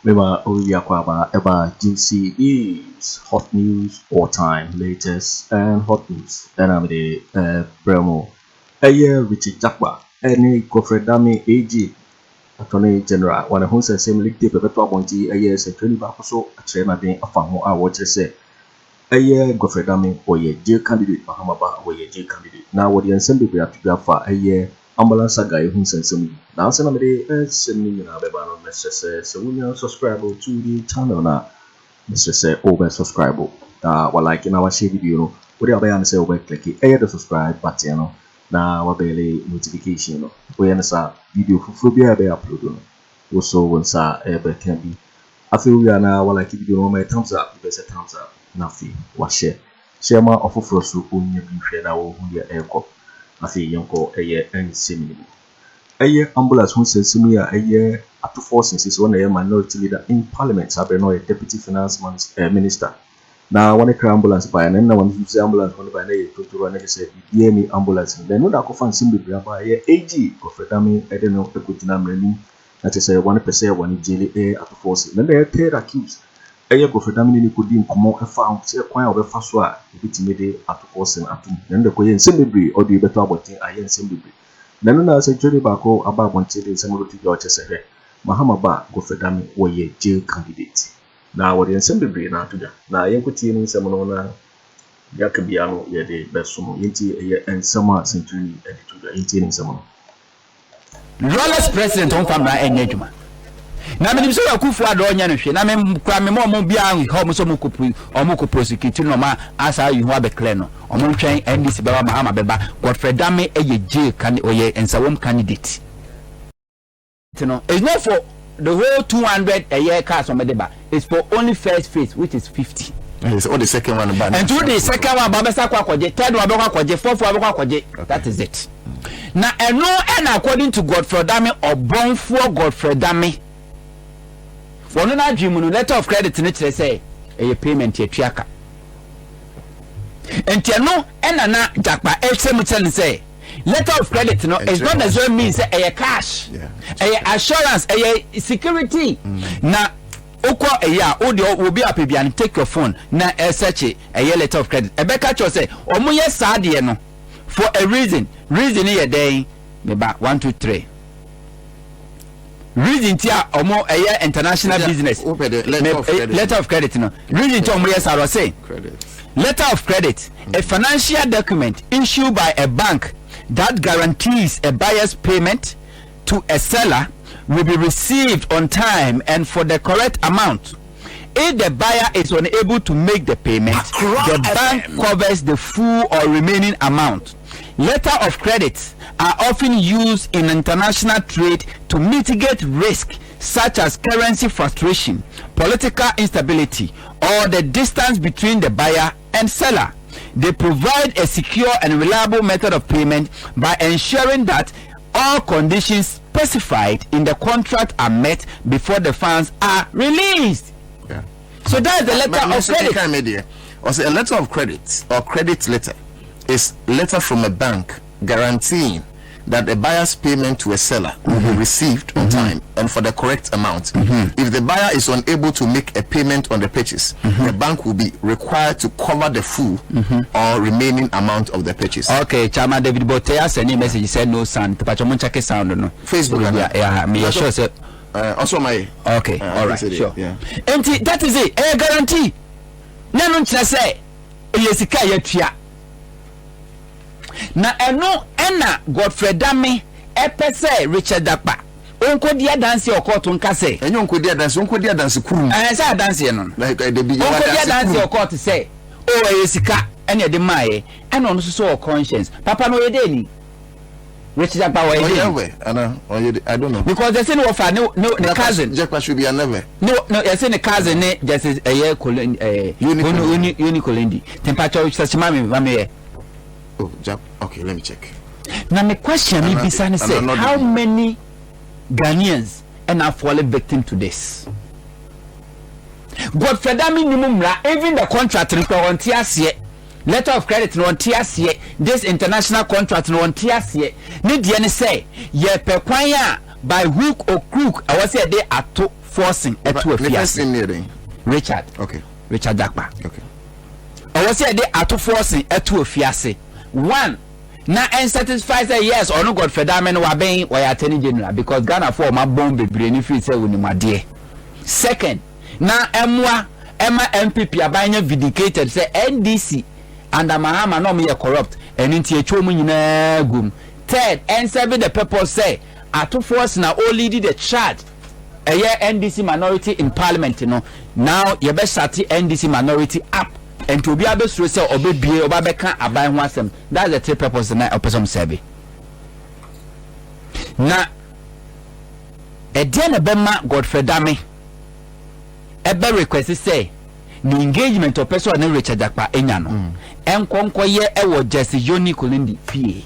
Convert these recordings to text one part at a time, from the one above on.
Mema obi akwaaba ɛba GC News, hot news all time, latest and hot news. Ɛna mede brɛ mo. Ɛyɛ Richard Jakpa ɛne Godfred Dame, AG, Attorney General, wɔn ho nsɛnsɛm leak tape ɛbɛto abɔnten. Ɛyɛ sɛntwerɛni baako so akyerɛ n'adwen afa ho a wɔkyerɛ sɛ ɛyɛ Godfred Dame wɔyɛ jail candidate, Mahama ba wɔyɛ jail candidate, na wɔde nsɛm bebree ato dwa afa ɛyɛ ambulance saga yi ho nsɛnsɛm yi. Na ansa na mede nsɛm no nyinaa bɛba no, mɛsrɛ sɛ wonya subscribe to the channel na mesrɛ sɛ wobɛ subscribe na walike na wahyɛ video no. Wode abɛyɛ ne sɛ wobɛ click ɛyɛ the subscribe button no na wabɛyɛ notification no. Woyɛ no saa, video foforɔ biara ɛbɛyɛ upload no, wo so wo nsa ɛbɛka bi. Afei wowie a na walike video no, wama yɛ thumbs up, wobɛ sɛ thumbs up, na afei wahyɛ hyɛ ma ɔfoforɔ so ɔnya bi hwɛ na wɔhu deɛ ɛrekɔ. Afei yɛnkɔ ɛyɛ nsɛm no mu. Ɛyɛ ambulance ho nsɛnsɛm yi a ɛyɛ Ato Forson sisi wɔn na ɛyɛ minority leader in parliament saa bɛrɛ na ɔyɛ deputy finance minister na wɔne kra ambulance baeɛ na ɛnna wɔn nso sɛ ambulance wɔn baeɛ na ɛyɛ totoro na ɛyɛ sɛ biribiara ni ambulance no na ɛno na akɔfa nsɛm bebree aba. Ɛyɛ AG Godfred Dame ɛde no ɛkɔgyina mmerɛ na kyerɛ sɛ wɔn pɛ sɛ wɔn jail ɛyɛ Ato Forson na ɛyɛ third accused. Ɛyɛ Godfred Dame ne ne kɔdi nkɔmmɔ ɛfa sɛ kwan a wɔbɛfa so a ebitumi de Ato Forson atom na ɛno de kɔyɛ nsɛm bebree ɔde bɛtɔ abɔnten ayɛ nsɛm bebree. Na ɛno na sɛntwerɛni baako aba abɔnten de nsɛm no to dwa, ɔkyerɛ sɛ hwɛ, Mahama ba Godfred Dame wɔyɛ jail candidate na wɔde nsɛm bebree na ato dwa. Na yɛnkɔtie ne nsɛm no na yɛaka bia no yɛde bɛso no. Yɛntie ɛyɛ nsɛm a sɛntwerɛni de to dwa. Yɛntie ne nsɛm no. Lawless president ɔnfa mmara ɛnyɛ adwuma na menim sɛ Akufo Addo ɔnyɛ no hwee na me kura me ma ɔmo biara nhwɛ ɔmo sɛ ɔmo kɔ prosecute no. Ɔmo asa yi ho abɛklɛ no, ɔmo ntwɛn NDC bɛba, Mahama bɛba. Godfred Dame ɛyɛ jail candidate, ɔyɛ Nsawam candidate no. It's not for the whole 200 ɛyɛ cars ɔmo de ba, it's for only first phase, which is 50. Yes, all the second one ba. Nti wo de second one ba bɛsa kɔ akɔgye, third one bɛkɔ akɔgye, fourth one bɛkɔ akɔgye. That is it. Na ɛno ɛna according to Godfred Dame, ɔbɔnfoɔ Godfred Dame, wɔn n'adwene mu no, letter of credit no kyerɛ sɛ ɛyɛ payment, yɛtua ka. Nti ɛno ɛna na Jakpa ɛkyerɛ mu kyerɛ no sɛ letter of credit no is not necessarily mean sɛ ɛyɛ cash. Ɛyɛ assurance, ɛyɛ security. Na wokɔ ɛyɛ a wode obi apɛ bia no, take your phone na ɛsɛkye ɛyɛ letter of credit, ɛbɛka kyerɛ sɛ ɔmo yɛ saa deɛ no for a reason. Reason yɛ dɛn? Meba, one, two, three reason ti a ɔmo ɛyɛ international business. Wopɛ de letter of credit. Letter of credit no, reason ti a ɔmo yɛ saa ɔsɛ Credit. Letter of credit, a financial document issued by a bank that guarantees a buyer's payment to a seller will be received on time and for the correct amount. If the buyer is unable to make the payment, the bank covers the full or remaining amount. Letter of credit are often used in international trade to mitigate risk such as currency fluctuation, political instability, or the distance between the buyer and seller. They provide a secure and reliable method of payment by ensuring that all conditions specified in the contract are met before the funds are released. So that's the letter of credit. Kind media. Or a letter of credit or credit letter is letter from a bank guaranteeing that the buyer's payment to a seller will be received on time and for the correct amount. If the buyer is unable to make a payment on the purchase, the bank will be required to cover the full or remaining amount of the purchase. Okay, Chairman David Botea send a message, said no sound. Pacho mo check sound no. Facebook. Yeah, me sure say Also my Okay, all right, sure. Enti that is it. A guarantee. Na no nkyerɛ sɛ ɛyɛ sika yɛtua. Na ɛno ɛna Godfred Dame ɛpɛ sɛ Richard Jakpa onkodi adanse ɔkɔɔto nka sɛ. Ɛnyɛ onkodi adanse, onkodi adanse kurum. Ɛɛ, sɛ adanseɛ no. Onkodi adanse ɔkɔɔto sɛ o ɛyɛ sika ɛna ɛde maa yɛ, ɛna ɔno nso so wɔ conscience papa no, ɔyɛ dɛ ni Richard Jakpa wɔyɛ dɛ ni. Ɔyɛ ana ɔyɛ de, I don't know. Because yɛsɛ ne wɔfa ne cousin. Jakpa should be another. Ne yɛsɛ ne cousin ne Justice ɛyɛ Kolin ɛɛ Yonny Yonny Kulendi tempakyɛw sɛsɛ maame maame yɛ. Oh, Jack. Okay, let me check. Na me question mi bisa ne sɛ, how many Ghanaians ɛna fall victim to this? Godfred Dame nim mmara, even the contract no kora ɔnte aseɛ, letter of credit no ɔnte aseɛ, this international contract no ɔnte aseɛ. Ne deɛ ne sɛ yɛpɛ kwan a by hook or crook ɛwɔ sɛ yɛde Ato Forson ɛto afiase. Richard. Okay. Richard Jakpa. Okay. Ɔwɔ sɛ yɛde Ato Forson ɛto afiase. One, na ɛnsatisfy sɛ yes, ɔno Godfrey Dame no wabɛn, ɔyɛ Attorney General because Ghanafoɔ ɔma bɔn bebree ne firi sɛ onim adeɛ. Second, na ɛmoa ɛma NPP aban nyɛ vindicated sɛ NDC under Mahama na ɔmo yɛ corrupt, ɛno nti atwa ɔmo nyinaa gum. Third, ɛnserve the purpose sɛ Ato Forson na ɔlead the charge, ɛyɛ NDC minority in parliament no, now yɛbɛ shut NDC minority up, nti obiara bɛsuro sɛ ɔbɛbie ɔba bɛka aban ho asɛm. That's the three purpose na ɔpɛ sɛ ɔmo serve. Na ɛdeɛ na ɛbɛma Godfrey Dame ɛbɛ request sɛ ne engagement ɔpɛ sɛ ɔne Richard Jakpa enya no ɛnkɔnkɔyɛ ɛwɔ Justice Yonny Kulendi fie?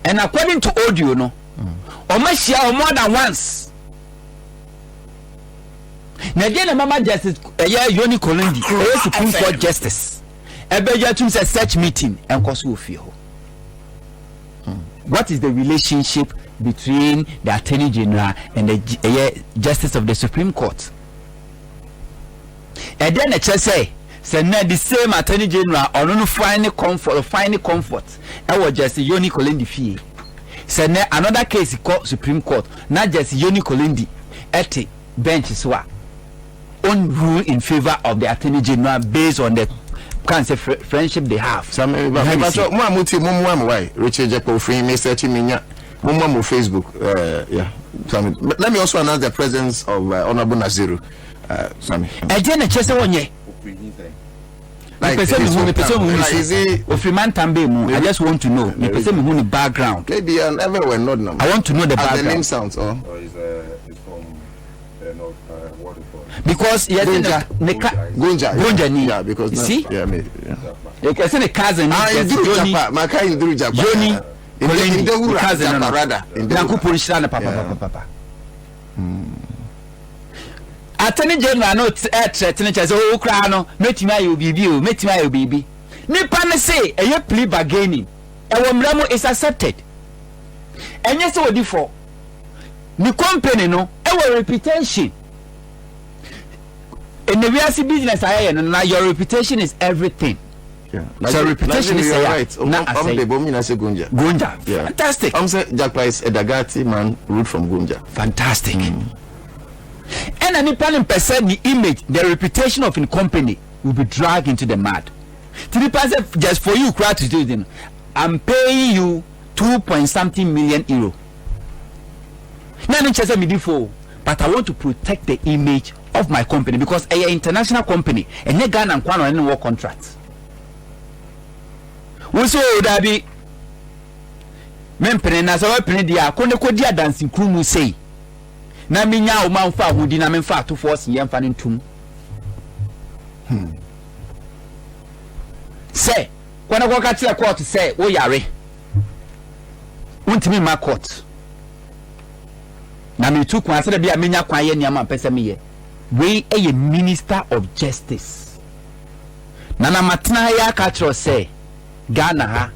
And according to audio no, ɔmo ahyia ɔmo more than once. Na ɛdeɛ na mama Justice ɛyɛ Yonny Kulendi, ɛyɛ Supreme Court justice, ɛbɛgye atum sɛ such meeting ɛnkɔ so wɔ fie hɔ? What is the relationship between the Attorney General and the ɛyɛ justice of the Supreme Court? Ɛdeɛ na kyerɛ sɛ na the same Attorney General ɔno no find comfort ɛwɔ Justice Yonny Kulendi fie, sɛ nɛ another case kɔ Supreme Court na Justice Yonny Kulendi ɛte bench so a, on rule in favour of the Attorney General based on the can say friendship they have? Sami, but mo a mo ti mo mu am why Richard Jakpa ofin mi search mi nya mo mu am Facebook. Yeah, Sami, let me also announce the presence of Honourable Naziru Sami. Ɛdeɛ na kyerɛ sɛ wɔnyɛ mepɛ sɛ mehu, mepɛ sɛ mehu ne ofiri mantam bɛɛ mu. I just want to know, mepɛ sɛ mehu ne background. Maybe an everywhere not now. I want to know the As background. The name sounds, oh. Oh, he's from north, what do you call it? Because yɛsɛ ne ne ka Gonja. Gonja ni. Yeah, because you see? Yeah, me, yeah. Yɛsɛ ne cousin Ah, ni Induru Yonny Jakpa. Maka Induru Jakpa. Yonny Kulendi, Indewura cousin no. Jakpa rather. Nyankopɔn nhyira no papapapapa. Attorney General no ɛtrɛtene kyerɛ sɛ ɔwɔ koraa no, mɛtumi ayɛ biribi o, mɛtumi ayɛ biribi. Nipa no se ɛyɛ plea bargaining, ɛwɔ mmara mu, is accepted. Ɛnyɛ sɛ ɔdi fɔ, ne company no ɛwɔ reputation. Ɛnna wiase business ayɛyɛ no na your reputation is everything. So reputation is right. Na asɛe. Gonja. Gonja. Yeah. Fantastic. I'm say Jakpa is a Dagati man root from Gonja. Fantastic. Ɛna nipa no mpɛ sɛ the image, the reputation of the company will be dragged into the mud. Ti nipa sɛ just for you kura to do it, I'm paying you €2 point something million. Na ne kyerɛ sɛ medi fo, but I want to protect the image of my company because ɛyɛ international company, ɛnyɛ Ghana nkwa na ɔne ne wɔ contract. Wosi o, dabi, mempene. Na sɛ wɔpene deɛ a, ko ne kɔdi adanse kuru mu sei na menya wo ma mfa ahodi na memfa atofoɔ se yɛmfa no ntom sɛ kɔne kɔka kyerɛ court sɛ woyare, wontumi mma court, na metu kwan sɛdɛ bi a menya kwan yɛ nneɛma mpɛ sɛ meyɛ. Wei yɛ Minister of Justice. Na matena ha yi aka kyerɛ sɛ Ghana ha,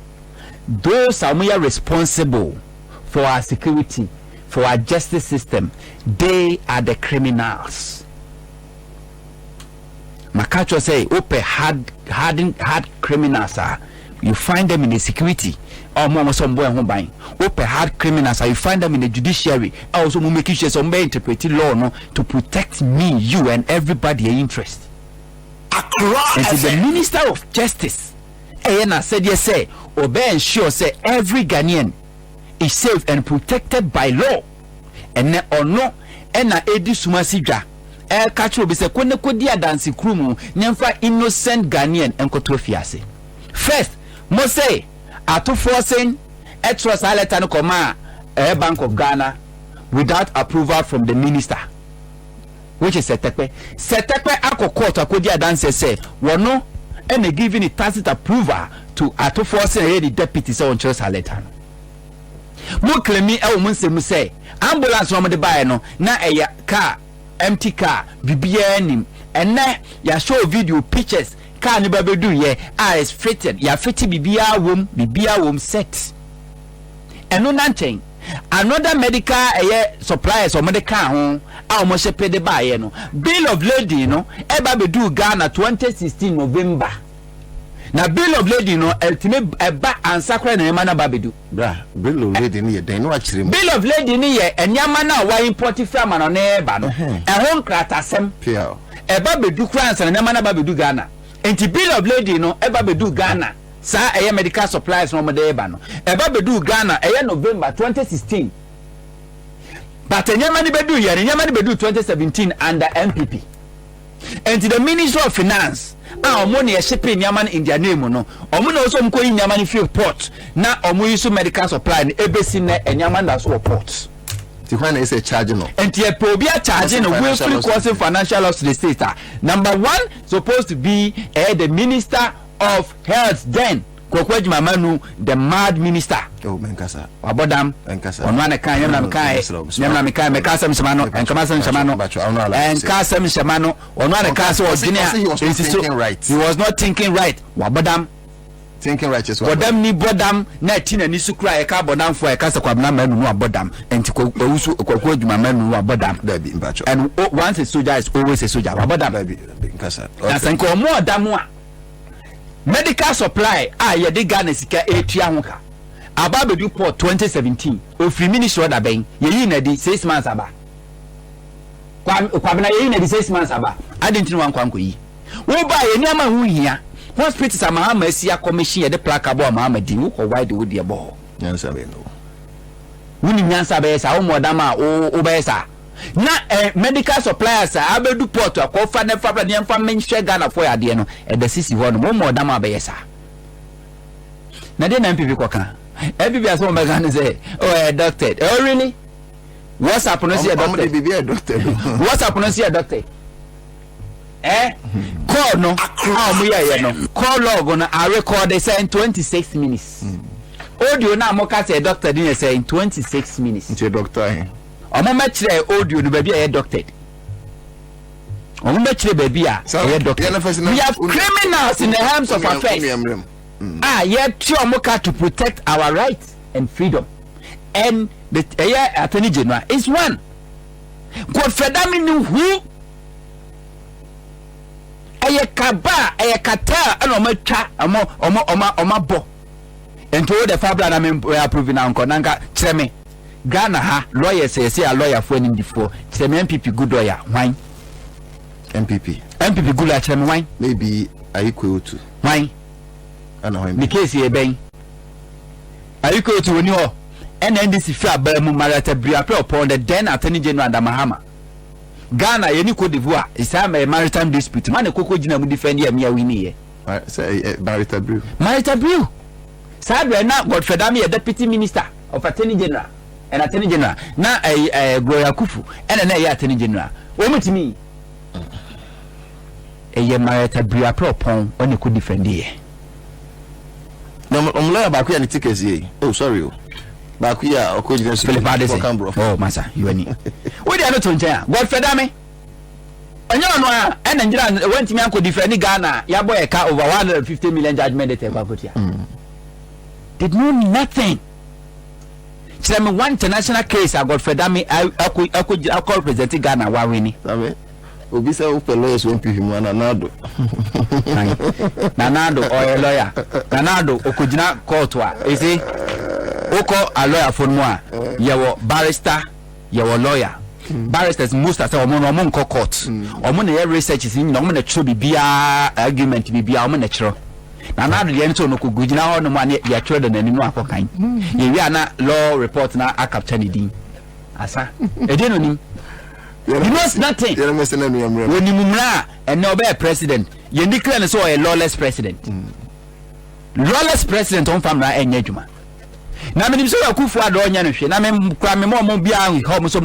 those a wɔyɛ responsible for our security, for our justice system, they are the criminals. Maka kyerɛ sɛ wopɛ hard criminals a, you find them in the security a ɔmo a wɔn sɛ ɔmo bɔ ɛho ban. Wopɛ hard criminals a, you find them in the judiciary a wɔsɛ ɔmo make sure sɛ ɔmo bɛ interpret law no to protect me, you and everybody interest. Nti the Minister of Justice ɛyɛ n'asɛdeɛ sɛ ɔbɛ ensure sɛ every Ghanaian is safe and protected by law. Ɛnɛ ɔno ɛna edi sumasi dwa ɛka kyerɛ obi sɛ ko ne kodi adanse kuru mu ne nfa innocent Ghanaian nkɔto afiase. First, mo sɛ Ato Forson ɛtwerɛ saa letter no kɔma ɛyɛ Bank of Ghana without approval from the minister, which is Seth Terkper. Seth Terkper akɔ court akɔdi adanseɛ sɛ wɔno ɛna giving a tacit approval to Ato Forson, ɛyɛ the deputy, sɛ ɔnkyerɛ saa letter no. Mo claim ɛwɔ mo nsɛm sɛ ambulance na wɔde baeɛ no na ɛyɛ car, empty car, biribiara nim. Ɛnɛ yɛahyɛ video pictures, car ne ba bɛdu yɛ a is fitted, yɛafit, biribiara wom, biribiara wom set. Ɛno na nkyɛn. Another medical ɛyɛ suppliers a wɔde kaa ho a wɔn ship de baeɛ no, bill of lading no ɛba bɛduu Ghana 2016 November. Na bill of lading no ɛtumi ɛba ansa koraa na nneɛma no aba abɛdu. Bra, bill of lading no yɛ dɛn na wakyerɛ mu? Bill of lading no yɛ nneɛma no a wa import firi amanɔne reba no, ɛho nkratasɛm. Piaw. Ɛba bɛdu koraa ansa na nneɛma no aba abɛdu Ghana. Nti bill of lading no ɛba bɛduu Ghana, saa ɛyɛ medical supplies no wɔde reba no, ɛba bɛduu Ghana ɛyɛ November 2016. But nneɛma no bɛduu yɛ no, nneɛma no bɛduu 2017 under NPP. Nti the Ministry of Finance a wɔn na ɛshipee nneɛma no in their name no, wɔn na wɔsɛ wɔn kɔyi nneɛma no firi port na wɔn yi so medical supply no, ɛbɛsi nnɛ nneɛma no da so wɔ port. Nti hwan na ɛsɛ charge no? Nti yɛpɛ obi a charge no willfully causing financial loss to the state a, number one supposed to be ɛyɛ the minister of health then Kwaku Agyima Manu the mad minister. Oh, menkasa. Wabɔ dam. Menkasa. Ɔno a na kan nyɛ na meka ɛ. Nyɛ na meka meka asɛm nhyɛma no. Nkama asɛm nhyɛma no. Nka asɛm nhyɛma no. Ɔno a na kan sɛ ɔdwene a nsi so. He was not thinking right. Wabɔ dam. Thinking righteous. Bɔdam ni bɔdam na ɛti n'ani so kura ɛka abɔdamfo a ɛka sɛ Kwabena Manu no abɔ dam nti owusu Kwaku Adwuma Manu no abɔ dam. Dabi mpatsɔ. And once a soldier is always a soldier. Wabɔ dam. Dabi nkasa. Na sɛ nka ɔmo ɔdam a medical supply a yɛde Ghana sika etua ho ka aba abedu port 2017 ofiri ministry ɔda bɛn yɛyi na di 6 months aba. Kwabena yɛyi na di 6 months aba adi nti na wankɔ ankɔyi wo ba yɛ nneɛma ho hia hospitals a Mahama asi akɔmehyin yɛde plaque abɔ a Mahama din wokɔ wide wo deɛ bɔ hɔ. Nyansa bɛn no? Wonim nyansa bɛyɛ saa wo mmɔdam a wobɛyɛ saa na medical suppliers a abɛdu port a kɔfa ne fa bra ne yɛmfa menhwɛ Ghanafoɔ yɛ adeɛ no ɛda sisi hɔ nom wo mmɔdam a bɛyɛ saa na deɛ na NPP kɔka NPP asɛm wɔbɛka ne sɛ oh ɛyɛ doctor. Oh really? WhatsApp no si yɛ doctor. Ɔmo de biribi yɛ doctor. WhatsApp no si yɛ doctor. Call no a ɔmo yɛ yɛ no, call log no a record sɛ in 26 minutes. Audio na mo ka sɛ doctor ni yɛ sɛ in 26 minutes. Nti doctor he? Ɔmo mɛkyerɛ audio no baabi a ɛyɛ doctored. Ɔmo mɛkyerɛ baabi a ɛyɛ doctored. We have criminals in the helms of affairs a yɛtua ɔmo ka to protect our rights and freedom, and the ɛyɛ Attorney General is one. Godfred Dame ni who ɛyɛ kaba a ɛyɛ cartel ɛna ɔmo atwa ɔmo abɔ nti o de fa bra na me approve na nkɔ na nka kyerɛ me Ghana ha lawyers yɛ sɛ a lawyerfoɔ animdifoɔ, kyerɛ me NPP good lawyer hwan? NPP. NPP good lawyer, kyerɛ me hwan? Maybe Ayikoi Otu. Hwan? Ɛna hwan? Ne case yɛ bɛn? Ayikoi Otu wɔ ni hɔ ɛna NDC fi abaa mu Marietta Brew Oppong, the then Attorney General under Mahama. Ghana yɛne Cote d'Ivoire saa maritime dispute ma ne koko gyina mu defend yɛ mmea wini yɛ. Sɛ Marietta Brew. Marietta Brew saa berɛ na Godfred Dame yɛ deputy minister of Attorney General and Attorney General na ɛɛ ɛɛ Gloria Akuffo ɛna na ɛyɛ Attorney General. Wɔn tumi ɛyɛ Marietta Brew Oppong ɔne ko defend yɛ. Na ɔmo lawyer baako yɛ ne ti kɛseɛ yi, oh sorry o, baako yi a ɔkɔ gyina Philip Addison. Ɔka mborɔfo. Oh masa yiwani wo deɛ no to nkyɛn a Godfred Dame ɔnyɛ ɔno a ɛna ngyina wɔntumi ankɔ defend Ghana yabɔ yɛ ka over 150 million judgement debt ɛkɔ akɔtua. Did know nothing. Kyerɛ me one international case a Godfred Dame akɔ represent Ghana wawini. Sami obi sɛ wopɛ lawyers wɔ NPP mu a, Nana Addo. Nana Addo ɔyɛ lawyer. Nana Addo ɔkɔgyina court a ɛsɛ wokɔ a lawyer fo no mu a yɛwɔ barrister, yɛwɔ lawyer. Barristers most asɛ ɔmo no ɔmo nkɔ court. Ɔmo na yɛ researches nyina, ɔmo na kyerɛ biribiara, argument biribiara ɔmo na kyerɛ. Nana Addo deɛ nso no kò gyina hɔ nom a ne yɛtwerɛ da n'anim no akɔ kan yɛwie a na law report na acapture ne din asa ɛdeɛ no nim. He knows nothing. Yɛrɛ mɛsɛ na nua mmerɛ. Wɔnim mmara a ɛnɛ ɔbɛyɛ president yɛn declare no sɛ ɔyɛ lawless president. Lawless president ɔnfa mmara ɛnyɛ adwuma na menim sɛ Akufo Addo ɔnyɛ no hwee na me kura me ma ɔmo biara nhwɛ ɔmo sɛ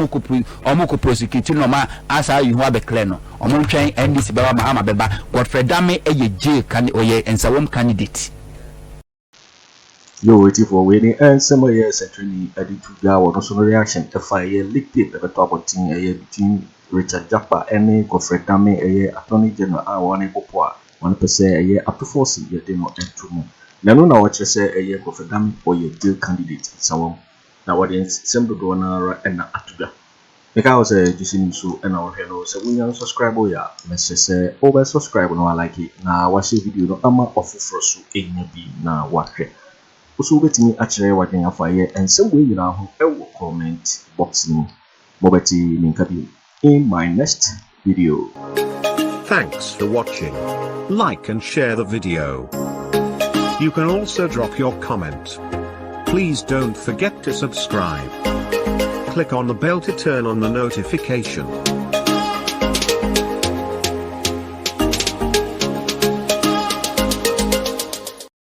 ɔmo kɔ prosecute no ɔmo asa ayi ho abɛclear no. Ɔmo ntwɛn NDC bɛba, Mahama bɛba. Godfred Dame ɛyɛ jail candi ɔyɛ Nsawam candidate. Yo, etifoɔ, wei ne nsɛm a ɛyɛ sɛnkyerɛnni de to dwa wɔ no so no reaction ɛfa ɛyɛ leak tape ɛbɛtɔ abɔnten ɛyɛ between Richard Jakpa ɛne Godfred Dame, ɛyɛ Attorney General a wɔn bɔ po a wɔn pɛ sɛ ɛyɛ Ato Forson yɛde no ɛto mu na ɛno na wɔkyerɛ sɛ ɛyɛ Godfred Dame ɔyɛ jail candidate Nsawam. Na wɔde nsɛm dodoɔ no ara na ato dwa. Meka wo sɛ GC News so na wohwɛ no, sɛ wonya nsubscribe yɛ a, mɛsrɛ sɛ wobɛ subscribe na walike na wahyɛ video no ama ɔfoforɔ so ɛnya bi na wahwɛ. Wo so wobɛtumi akyerɛ w'adwene afa yɛ nsɛm wei nyinaa ho ɛwɔ comment box no mu. Mobɛte me nka bio in my next video. Thanks for watching. Like and share the video. You can also drop your comment. Please don't forget to subscribe. Click on the bell to turn on the notification.